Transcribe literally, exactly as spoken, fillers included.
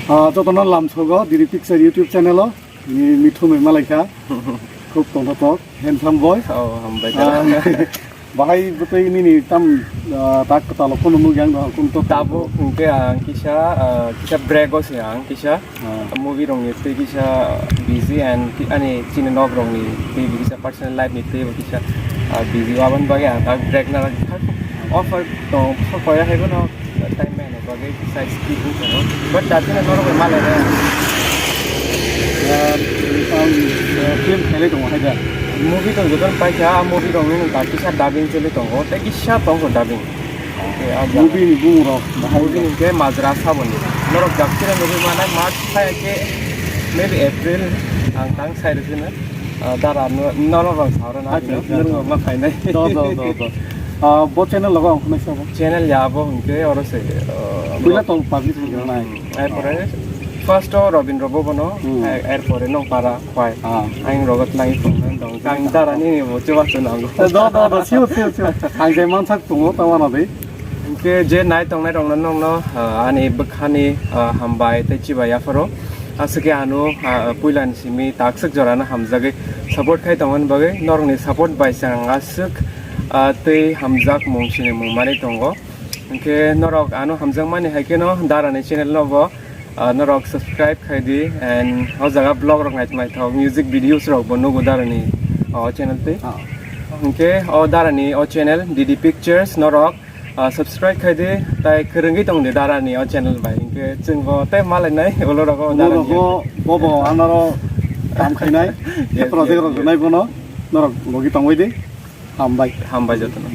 Ah, jotono lamsogo Diri Picture YouTube channel o, ni mithumwi malaikha. Khub tongthotok, handsome boy. Oh, hambai. Ah, bahai bwtwi nini tam, ah, tak kwtal phone nugwi ang dong, kun to. Tabuk hwnkhe ang kisa, ah, kisa break o se ang kisa. Ah. Movie rokni twi kisa busy and ki-, ani chini nok rokni twi kisa personal life ni twi bo kisa, ah, busy, aboni bagwi ang tak break na offer tong, offer koya hai bono time man bagwi kisa skip wng tongo. But da chini norok bai malai rw. Ah, ang, ah, film khailai tongo hai da. Movie tong joto paikha, ah, movie rokni nwng tak kisa dubbing choli tongo, tei kisa tongkho dubbing. Movie ni bumung rok bahai. Movie ni khe Majra Saboni. Norok jak chire nugwi manai March phai khe maybe April ang tang sai rwgwino. Ah, dara no, norok rok sa rwna. Acha, acha, norok acha. Ma phainai. Do, do, do, do. Ah, bo channel logo ang khunai sabo. Channel ya bo hwnkhe oro se, ah, Buila tong publish ni nai. Ai pore first o Robindra Bhobono, hmm, ai, ai pore Nongpara. Pai. Ah. Ang rogo tlai tong nang dong. Kang dara nini bo chuba chu nango. Do, do, do, sure, sure, sure. Ang je mansak tongo, tamo na dei. Hwnkhe je nai tongnai rokno nongno, ah, ani bwkhani, ah, hambai tei chibai yapharo. Aswkhe ano, ah, puilani simi takswk jorano hamjagwi support khai tongmani bagwi norokni support bai chwng aswk, ah, tei hamjak mung sinimung manwi tongo. Hwnkhe norok ano hamjakmani hai kheno darani channel no bo, ah, norok subscribe khai di and o jaga vlog rok naithok naithok music videos rok bo nugo darani o channel tei. Ah. Hwnkhe o darani o channel D D Pictures norok, ah, subscribe khai di tai kwrwngwi tong di darani o channel bai. Hwnkhe chwng bo tei malainai ulo rogo darani. Ulo rogo bobo anaro kam khainai, yes, project, yes, rok, yes, rwnai bono norok logi tongwi di. Hambai. Hambai jotono.